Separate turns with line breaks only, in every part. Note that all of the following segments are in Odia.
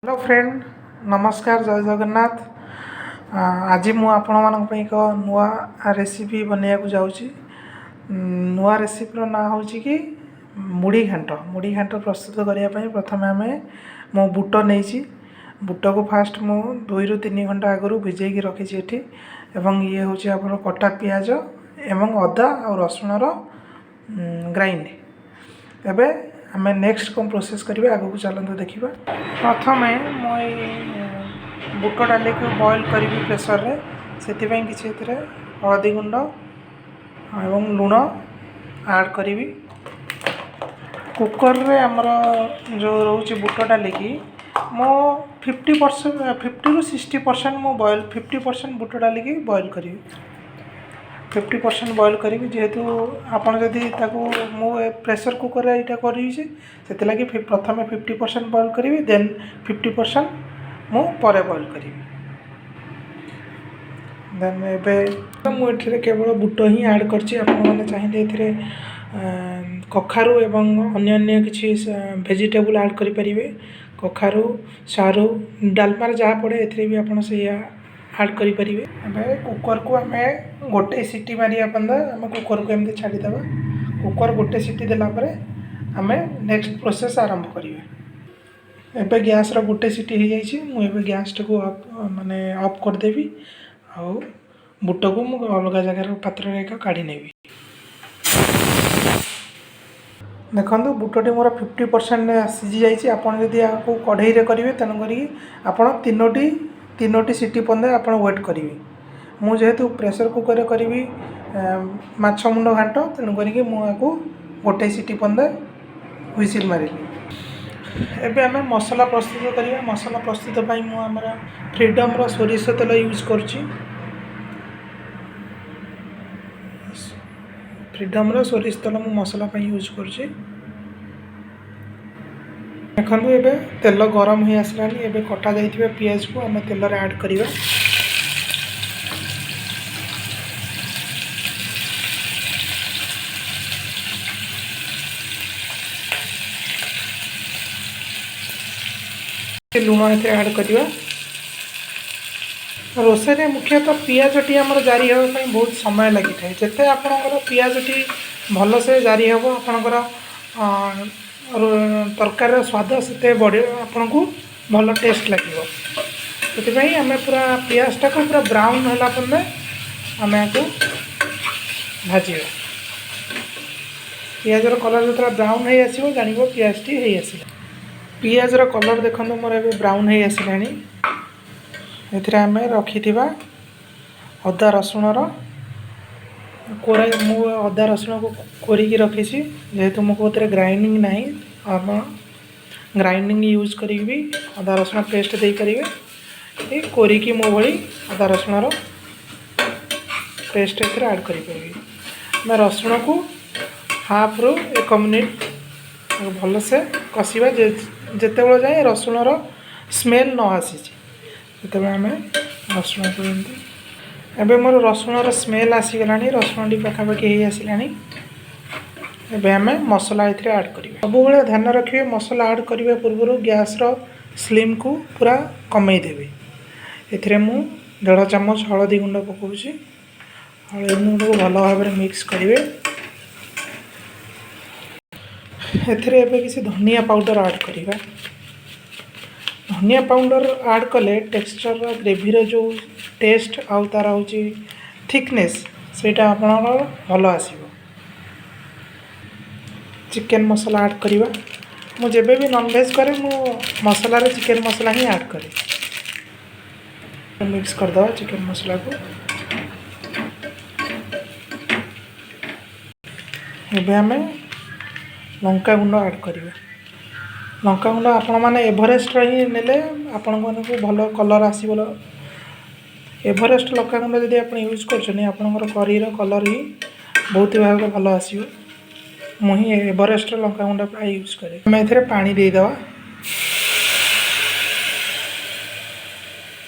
ହ୍ୟାଲୋ ଫ୍ରେଣ୍ଡ, ନମସ୍କାର, ଜୟ ଜଗନ୍ନାଥ। ଆଜି ମୁଁ ଆପଣମାନଙ୍କ ପାଇଁ ଏକ ନୂଆ ରେସିପି ବନେଇବାକୁ ଯାଉଛି। ନୂଆ ରେସିପିର ନାଁ ହେଉଛି କି ମୁଢ଼ି ଘାଣ୍ଟ। ମୁଢ଼ି ଘାଣ୍ଟ ପ୍ରସ୍ତୁତ କରିବା ପାଇଁ ପ୍ରଥମେ ମୁଁ ବୁଟ ନେଇଛି। ବୁଟକୁ ଫାଷ୍ଟ ମୁଁ 2ରୁ 3 ଘଣ୍ଟା ଆଗରୁ ଭିଜେଇକି ରଖିଛି ଏଠି। ଏବଂ ଇଏ ହେଉଛି ଆମର କଟା ପିଆଜ ଏବଂ ଅଦା ଆଉ ରସୁଣର ଗ୍ରାଇଣ୍ଡ। ଏବେ ଆମେ ନେକ୍ସଟ କ'ଣ ପ୍ରୋସେସ୍ କରିବା, ଆଗକୁ ଚାଲନ୍ତୁ ଦେଖିବା। ପ୍ରଥମେ ମୁଁ ଏଇ ବୁଟ ଡାଲିକୁ ବଏଲ୍ କରିବି ପ୍ରେସରରେ। ସେଥିପାଇଁ କିଛି ଏଥିରେ ହଳଦୀ ଗୁଣ୍ଡ ଏବଂ ଲୁଣ ଆଡ଼୍ କରିବି। କୁକରରେ ଆମର ଯେଉଁ ରହୁଛି ବୁଟ ଡାଲିକି ମୁଁ 50%, 50ରୁ 60% ମୁଁ ବଏଲ୍, 50% ବୁଟ ଡାଲିକି ବଏଲ୍ କରିବି। 50% ବଏଲ୍ କରିବି, ଯେହେତୁ ଆପଣ ଯଦି ତାକୁ ମୁଁ ପ୍ରେସର୍ କୁକର୍ରେ ଏଇଟା କରିଛି, ସେଥିଲାଗି ପ୍ରଥମେ 50% ବଏଲ୍ କରିବି, ଦେନ୍ 50% ମୁଁ ପରେ ବଏଲ୍ କରିବି। ଦେନ୍ ଏବେ ମୁଁ ଏଥିରେ କେବଳ ବୁଟ ହିଁ ଆଡ଼୍ କରିଛି। ଆପଣମାନେ ଚାହିଁଲେ ଏଥିରେ କଖାରୁ ଏବଂ ଅନ୍ୟାନ୍ୟ କିଛି ଭେଜିଟେବୁଲ୍ ଆଡ଼୍ କରିପାରିବେ। କଖାରୁ, ସାରୁ, ଡାଲମାରେ ଯାହା ପଡ଼େ, ଏଥିରେ ବି ଆପଣ ସେଇଆ ଆଡ଼୍ କରିପାରିବେ। ଏବେ କୁକର୍କୁ ଆମେ ଗୋଟେ ସିଟି ମାରିବା ପର୍ଯ୍ୟନ୍ତ ଆମେ କୁକର୍କୁ ଏମିତି ଛାଡ଼ିଦେବା। କୁକର୍ ଗୋଟେ ସିଟି ଦେଲା ପରେ ଆମେ ନେକ୍ସଟ ପ୍ରୋସେସ୍ ଆରମ୍ଭ କରିବା। ଏବେ ଗ୍ୟାସ୍ର ଗୋଟେ ସିଟି ହେଇଯାଇଛି। ମୁଁ ଏବେ ଗ୍ୟାସ୍ଟାକୁ ଅଫ୍, ମାନେ ଅଫ୍ କରିଦେବି ଆଉ ବୁଟକୁ ମୁଁ ଅଲଗା ଜାଗାରେ ପାତ୍ରରେ ଏକ କାଢ଼ି ନେବି। ଦେଖନ୍ତୁ, ବୁଟଟି ମୋର 50% ସିଝି ଯାଇଛି। ଆପଣ ଯଦି ଏହାକୁ କଢ଼େଇରେ କରିବେ, ତେଣୁ କରିକି ଆପଣ ତିନୋଟି ସିଟି ପର୍ଯ୍ୟନ୍ତ ଆପଣ ୱେଟ୍ କରିବେ। ମୁଁ ଯେହେତୁ ପ୍ରେସର୍ କୁକର୍ରେ କରିବି ମାଛ ମୁଣ୍ଡ ଘାଣ୍ଟ, ତେଣୁ କରିକି ମୁଁ ଏହାକୁ ଗୋଟେ ସିଟି ପର୍ଯ୍ୟନ୍ତ ହୁଇସିଲ୍ ମାରିଲି। ଏବେ ଆମେ ମସଲା ପ୍ରସ୍ତୁତ କରିବା। ମସଲା ପ୍ରସ୍ତୁତ ପାଇଁ ମୁଁ ଆମର ଫ୍ରିଡ଼ମ୍ର ସୋରିଷ ତେଲ ୟୁଜ୍ କରୁଛି। ଫ୍ରିଡ଼ମ୍ର ସୋରିଷ ତେଲ ମୁଁ ମସଲା ପାଇଁ ୟୁଜ୍ କରୁଛି। ଦେଖନ୍ତୁ, ଏବେ ତେଲ ଗରମ ହୋଇ ଆସିଲାଣି। ଏବେ କଟା ଯାଇଥିବା ପିଆଜକୁ ଆମେ ତେଲରେ ଆଡ଼୍ କରିବା। ଲୁଣ ଏଥିରେ ଆଡ଼୍ କରିବା। ରୋଷେଇରେ ମୁଖ୍ୟତଃ ପିଆଜଟି ଆମର ଜାରି ହେବା ପାଇଁ ବହୁତ ସମୟ ଲାଗିଥାଏ। ଯେତେ ଆପଣଙ୍କର ପିଆଜଟି ଭଲସେ ଜାରି ହେବ, ଆପଣଙ୍କର ତରକାରୀର ସ୍ୱାଦ ସେତେ ବଢ଼ିବ, ଆପଣଙ୍କୁ ଭଲ ଟେଷ୍ଟ ଲାଗିବ। ସେଥିପାଇଁ ଆମେ ପୁରା ପିଆଜଟାକୁ ପୁରା ବ୍ରାଉନ୍ ହେଲା ପର୍ଯ୍ୟନ୍ତ ଆମେ ଏହାକୁ ଭାଜିବା। ପିଆଜର କଲର୍ ଯେତେବେଳେ ବ୍ରାଉନ୍ ହେଇ ଆସିବ, ଜାଣିବ ପିଆଜଟି ହେଇ ଆସିଲା। ପିଆଜର କଲର୍ ଦେଖନ୍ତୁ, ମୋର ଏବେ ବ୍ରାଉନ୍ ହେଇ ଆସିଲାଣି। ଏଥିରେ ଆମେ ରଖିଥିବା ଅଦା ରସୁଣର କୋରା, ମୁଁ ଅଦା ରସୁଣକୁ କୋରିକି ରଖିଛି, ଯେହେତୁ ମୋ କତିରେ ଗ୍ରାଇଣ୍ଡିଙ୍ଗ ନାହିଁ। ଆପଣ ଗ୍ରାଇଣ୍ଡିଙ୍ଗ ୟୁଜ୍ କରିକି ବି ଅଦା ରସୁଣ ପେଷ୍ଟ ଦେଇପାରିବେ, କି କୋରିକି ମୋ ଭଳି ଅଦା ରସୁଣର ପେଷ୍ଟ ଏଥିରେ ଆଡ଼୍ କରିପାରିବେ। ଆମେ ରସୁଣକୁ ହାଫ୍ରୁ 1 ମିନିଟ୍ ଭଲସେ କଷିବା, ଯେତେବେଳେ ଯାଏଁ ରସୁଣର ସ୍ମେଲ୍ ନ ଆସିଛି। ସେତେବେଳେ ଆମେ ରସୁଣକୁ ଏମିତି, ଏବେ ମୋର ରସୁଣର ସ୍ମେଲ୍ ଆସିଗଲାଣି, ରସୁଣଟି ପାଖାପାଖି ହେଇ ଆସିଲାଣି। ଏବେ ଆମେ ମସଲା ଏଥିରେ ଆଡ଼୍ କରିବା। ସବୁବେଳେ ଧ୍ୟାନ ରଖିବେ, ମସଲା ଆଡ଼୍ କରିବା ପୂର୍ବରୁ ଗ୍ୟାସ୍ର ସ୍ଲିମ୍କୁ ପୁରା କମେଇ ଦେବେ। ଏଥିରେ ମୁଁ ଦେଢ଼ ଚାମଚ ହଳଦୀ ଗୁଣ୍ଡ ପକାଉଛି। ହଳଦୀ ଗୁଣ୍ଡକୁ ଭଲ ଭାବରେ ମିକ୍ସ କରିବେ। ଏଥିରେ ଏବେ କିଛି ଧନିଆ ପାଉଡ଼ର ଆଡ଼୍ କରିବା। ଧନିଆ ପାଉଡ଼ର ଆଡ଼୍ କଲେ ଟେକ୍ସଚର୍ର, ଗ୍ରେଭିର ଯେଉଁ ଟେଷ୍ଟ ଆଉ ତା'ର ହେଉଛି ଥିକନେସ୍, ସେଇଟା ଆପଣଙ୍କର ଭଲ ଆସିବ। ଚିକେନ୍ ମସଲା ଆଡ଼୍ କରିବା। ମୁଁ ଯେବେ ବି ନନଭେଜ୍ କରେ, ମୁଁ ମସଲାରେ ଚିକେନ୍ ମସଲା ହିଁ ଆଡ଼୍ କରେ। ମିକ୍ସ କରିଦେବା ଚିକେନ୍ ମସଲାକୁ। ଏବେ ଆମେ ଲଙ୍କା ଗୁଣ୍ଡ ଆଡ଼୍ କରିବା। ଲଙ୍କା ଗୁଣ୍ଡ ଆପଣମାନେ ଏଭରେଷ୍ଟର ହିଁ ନେଲେ ଆପଣମାନଙ୍କୁ ଭଲ କଲର୍ ଆସିବ। ଏଭରେଷ୍ଟ ଲଙ୍କା ଗୁଣ୍ଡ ଯଦି ଆପଣ ୟୁଜ୍ କରୁଛନ୍ତି, ଆପଣଙ୍କର କରିର କଲର୍ ହିଁ ବହୁତ ଭାବରେ ଭଲ ଆସିବ। ମୁଁ ହିଁ ଏଭରେଷ୍ଟର ଲଙ୍କା ଗୁଣ୍ଡ ପ୍ରାୟ ୟୁଜ୍ କରେ। ଆମେ ଏଥିରେ ପାଣି ଦେଇଦେବା।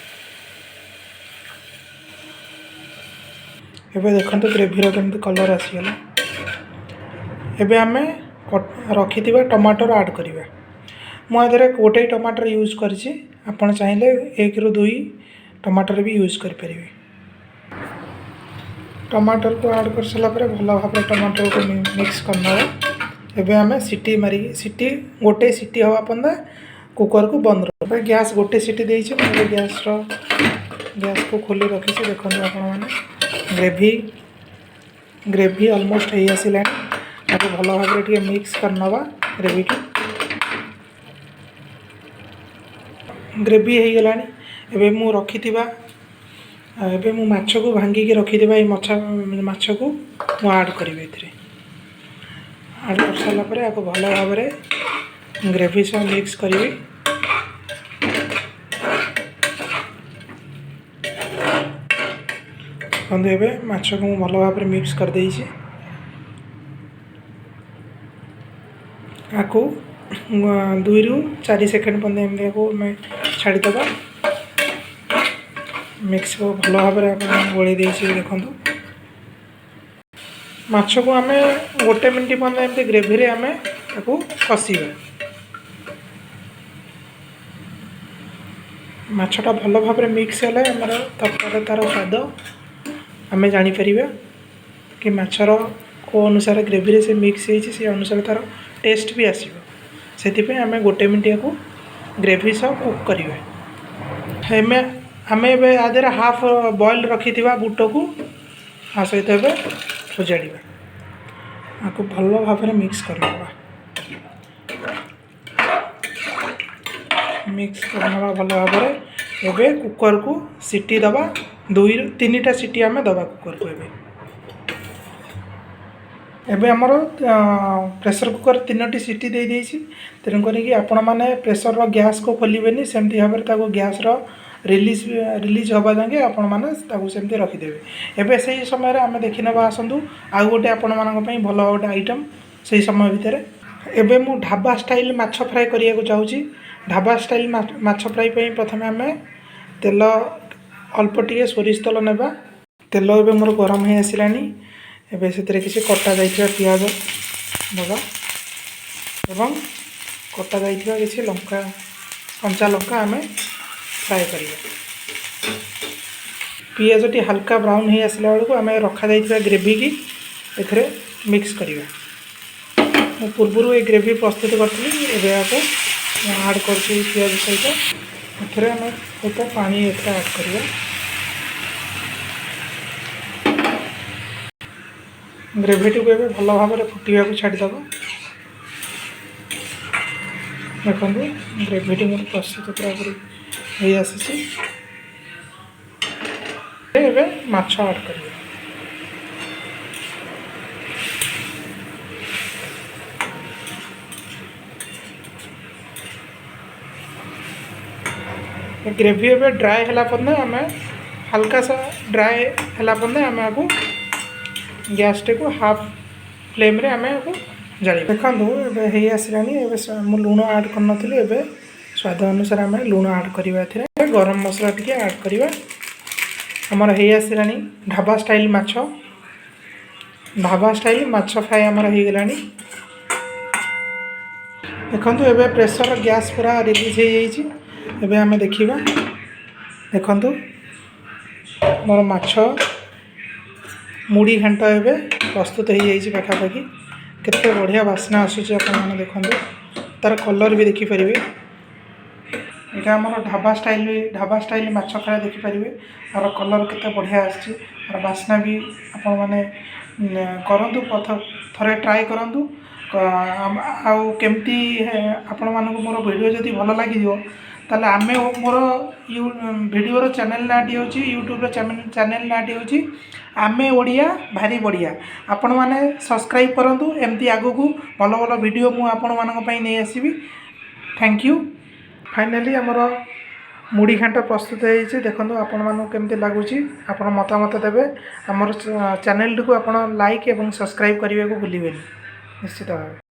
ଏବେ ଦେଖନ୍ତୁ, ଗ୍ରେଭିର କେମିତି କଲର୍ ଆସିଗଲା। ଏବେ ଆମେ ରଖିଥିବା ଟମାଟର ଆଡ଼୍ କରିବା। ମୁଁ ଆ ଦେହରେ ଗୋଟେ ଟମାଟର ୟୁଜ୍ କରିଛି। ଆପଣ ଚାହିଁଲେ 1ରୁ 2 ଟମାଟର ବି ୟୁଜ୍ କରିପାରିବେ। ଟମାଟରକୁ ଆଡ଼୍ କରିସାରିଲା ପରେ ଭଲ ଭାବରେ ଟମାଟରକୁ ମିକ୍ସ କରିନେବା। ଏବେ ଆମେ ସିଟି ମାରିକି, ସିଟି ଗୋଟେ ସିଟି ହେବା ପର୍ଯ୍ୟନ୍ତ କୁକରକୁ ବନ୍ଦ ରଖିବା। ଗ୍ୟାସ୍ ଗୋଟେ ସିଟି ଦେଇଛି ମୁଁ। ଏବେ ଗ୍ୟାସ୍କୁ ଖୋଲି ରଖିଛି। ଦେଖନ୍ତୁ ଆପଣମାନେ, ଗ୍ରେଭି ଗ୍ରେଭି ଅଲମୋଷ୍ଟ ହେଇ ଆସିଲାଣି। ତାକୁ ଭଲ ଭାବରେ ଟିକେ ମିକ୍ସ କରିନେବା ଗ୍ରେଭିକୁ। ଗ୍ରେଭି ହେଇଗଲାଣି। ଏବେ ମୁଁ ମାଛକୁ ଭାଙ୍ଗିକି ରଖିଥିବା ଏଇ ମାଛକୁ ମୁଁ ଆଡ଼୍ କରିବି ଏଥିରେ। ଆଡ଼୍ କରିସାରିଲା ପରେ ଆକୁ ଭଲ ଭାବରେ ଗ୍ରେଭି ସହ ମିକ୍ସ କରିବି। ଦେଖନ୍ତୁ, ଏବେ ମାଛକୁ ମୁଁ ଭଲ ଭାବରେ ମିକ୍ସ କରିଦେଇଛି। ଆକୁ 2ରୁ 4 ସେକେଣ୍ଡ ପର୍ଯ୍ୟନ୍ତ ଏମିତି ଆକୁ ଆମେ ଛାଡ଼ିଦେବା। ମିକ୍ସ ଭଲ ଭାବରେ ଆପଣ ଗୋଳେଇ ଦେଇଛି। ଦେଖନ୍ତୁ, ମାଛକୁ ଆମେ ଗୋଟେ ମିନିଟ୍ ପର୍ଯ୍ୟନ୍ତ ଏମିତି ଗ୍ରେଭିରେ ଆମେ ତାକୁ କଷିବା। ମାଛଟା ଭଲ ଭାବରେ ମିକ୍ସ ହେଲେ ଆମର ତରକାରୀରେ ତା'ର ସ୍ୱାଦ ଆମେ ଜାଣିପାରିବା କି ମାଛର କେଉଁ ଅନୁସାରେ ଗ୍ରେଭିରେ ସେ ମିକ୍ସ ହେଇଛି, ସେ ଅନୁସାରେ ତା'ର ଟେଷ୍ଟ ବି ଆସିବ। ସେଥିପାଇଁ ଆମେ ଗୋଟେ ମିନିଟ୍ ୟାକୁ ଗ୍ରେଭି ସହ କୁକ୍ କରିବା। ଆମେ ଏବେ ଆ ଦେହରେ ହାଫ୍ ବଏଲ୍ ରଖିଥିବା ବୁଟକୁ ଆ ସହିତ ଏବେ ସଜାଡ଼ିବା। ଆକୁ ଭଲ ଭାବରେ ମିକ୍ସ କରିନେବା। ମିକ୍ସ କରିନେବା ଭଲ ଭାବରେ। ଏବେ କୁକରକୁ ସିଟି ଦେବା। 2ରୁ 3ଟା ସିଟି ଆମେ ଦେବା କୁକରକୁ। ଏବେ ଏବେ ଆମର ପ୍ରେସର କୁକର ତିନୋଟି ସିଟି ଦେଇଦେଇଛି। ତେଣୁ କରିକି ଆପଣମାନେ ପ୍ରେସରର ଗ୍ୟାସ୍କୁ ଖୋଲିବେନି। ସେମିତି ଭାବରେ ତାକୁ ଗ୍ୟାସ୍ର ରିଲିଜ୍ ରିଲିଜ୍ ହେବା ଯାଏଁ ଆପଣମାନେ ତାକୁ ସେମିତି ରଖିଦେବେ। ଏବେ ସେଇ ସମୟରେ ଆମେ ଦେଖିନେବା, ଆସନ୍ତୁ, ଆଉ ଗୋଟେ ଆପଣମାନଙ୍କ ପାଇଁ ଭଲ ଗୋଟେ ଆଇଟମ୍ ସେଇ ସମୟ ଭିତରେ। ଏବେ ମୁଁ ଢାବା ଷ୍ଟାଇଲ୍ ମାଛ ଫ୍ରାଏ କରିବାକୁ ଚାହୁଁଛି। ଢାବା ଷ୍ଟାଇଲ୍ ମାଛ ଫ୍ରାଏ ପାଇଁ ପ୍ରଥମେ ଆମେ ତେଲ ଅଳ୍ପ ଟିକେ ସୋରିଷ ତେଲ ନେବା। ତେଲ ଏବେ ମୋର ଗରମ ହେଇ ଆସିଲାଣି। ଏବେ ସେଥିରେ କିଛି କଟା ଯାଇଥିବା ପିଆଜ ଦେବା ଏବଂ କଟା ଯାଇଥିବା କିଛି ଲଙ୍କା, କଞ୍ଚା ଲଙ୍କା ଆମେ ଫ୍ରାଏ କରିବା। ପିଆଜଟି ହାଲକା ବ୍ରାଉନ୍ ହେଇ ଆସିଲା ବେଳକୁ ଆମେ ରଖାଯାଇଥିବା ଗ୍ରେଭିକି ଏଥିରେ ମିକ୍ସ କରିବା। ମୁଁ ପୂର୍ବରୁ ଏ ଗ୍ରେଭି ପ୍ରସ୍ତୁତ କରିଥିଲି। ଏବେ ଏହାକୁ ମୁଁ ଆଡ଼୍ କରୁଛି ପିଆଜ ସହିତ। ଏଥିରେ ଆମେ ଅଳ୍ପ ପାଣି ଏଥିରେ ଆଡ଼୍ କରିବା। ଗ୍ରେଭିଟିକୁ ଏବେ ଭଲ ଭାବରେ ଫୁଟିବାକୁ ଛାଡ଼ିଦେବା। ଦେଖନ୍ତୁ, ଗ୍ରେଭିଟି ମୋର ପ୍ରସ୍ତୁତ ପୁରାପୁରି ହେଇ ଆସିଛି। ଏବେ ମାଛ ଆଡ଼୍ କରିବା। ଗ୍ରେଭି ଏବେ ଡ୍ରାଏ ହେଲା ପର୍ଯ୍ୟନ୍ତ ଆମେ, ହାଲକା ସା ଡ୍ରାଏ ହେଲା ପର୍ଯ୍ୟନ୍ତ ଆମେ ଆକୁ ଗ୍ୟାସ୍ଟିକୁ ହାଫ୍ ଫ୍ଲେମ୍ରେ ଆମେ ଆକୁ ଜାଳିବା। ଦେଖନ୍ତୁ, ଏବେ ହେଇ ଆସିଲାଣି। ଏବେ ମୁଁ ଲୁଣ ଆଡ଼୍ କରିନଥିଲି। ଏବେ ସ୍ୱାଦ ଅନୁସାରେ ଆମେ ଲୁଣ ଆଡ଼୍ କରିବା। ଏଥିରେ ଗରମ ମସଲା ଟିକେ ଆଡ଼୍ କରିବା। ଆମର ହେଇ ଆସିଲାଣି ଢାବା ଷ୍ଟାଇଲ୍ ମାଛ। ଢାବା ଷ୍ଟାଇଲ୍ ମାଛ ଫ୍ରାଏ ଆମର ହେଇଗଲାଣି। ଦେଖନ୍ତୁ, ଏବେ ପ୍ରେସର ଗ୍ୟାସ୍ ପୁରା ରିଲିଜ୍ ହେଇଯାଇଛି। ଏବେ ଆମେ ଦେଖିବା। ଦେଖନ୍ତୁ, ମୋର ମାଛ ମୁଢ଼ି ଘାଣ୍ଟ ଏବେ ପ୍ରସ୍ତୁତ ହେଇଯାଇଛି ପାଖାପାଖି। କେତେ ବଢ଼ିଆ ବାସ୍ନା ଆସୁଛି, ଆପଣମାନେ ଦେଖନ୍ତୁ। ତା'ର କଲର୍ ବି ଦେଖିପାରିବେ। ଏଇଟା ଆମର ଢାବା ଷ୍ଟାଇଲ୍ ମାଛ ଫ୍ରାଏ। ଦେଖିପାରିବେ, ତାର କଲର୍ କେତେ ବଢ଼ିଆ ଆସିଛି। ତାର ବାସ୍ନା ବି। ଆପଣମାନେ କରନ୍ତୁ, ଥରେ ଟ୍ରାଏ କରନ୍ତୁ। ଆଉ କେମିତି ଆପଣମାନଙ୍କୁ ମୋର ଭିଡ଼ିଓ ଯଦି ଭଲ ଲାଗିଯିବ, ତାହେଲେ ଆମେ ମୋର ଭିଡ଼ିଓର ଚ୍ୟାନେଲ୍ ନାଁଟି ହେଉଛି, ୟୁଟ୍ୟୁବ୍ର ଚ୍ୟାନେଲ୍ ନାଁଟି ହେଉଛି ଆମେ ଓଡ଼ିଆ ଭାରି ବଢ଼ିଆ। ଆପଣମାନେ ସବସ୍କ୍ରାଇବ୍ କରନ୍ତୁ। ଏମିତି ଆଗକୁ ଭଲ ଭଲ ଭିଡ଼ିଓ ମୁଁ ଆପଣମାନଙ୍କ ପାଇଁ ନେଇ ଆସିବି। Thank you. Finally ଆମର ମୁଢ଼ି ଘାଣ୍ଟ ପ୍ରସ୍ତୁତ ହେଇଛି। ଦେଖନ୍ତୁ, ଆପଣମାନଙ୍କୁ କେମିତି ଲାଗୁଛି, ଆପଣ ମତାମତ ଦେବେ। ଆମର ଚ୍ୟାନେଲ୍ଟିକୁ ଆପଣ ଲାଇକ୍ ଏବଂ ସବସ୍କ୍ରାଇବ୍ କରିବାକୁ ଭୁଲିବେନି ନିଶ୍ଚିତ ଭାବେ।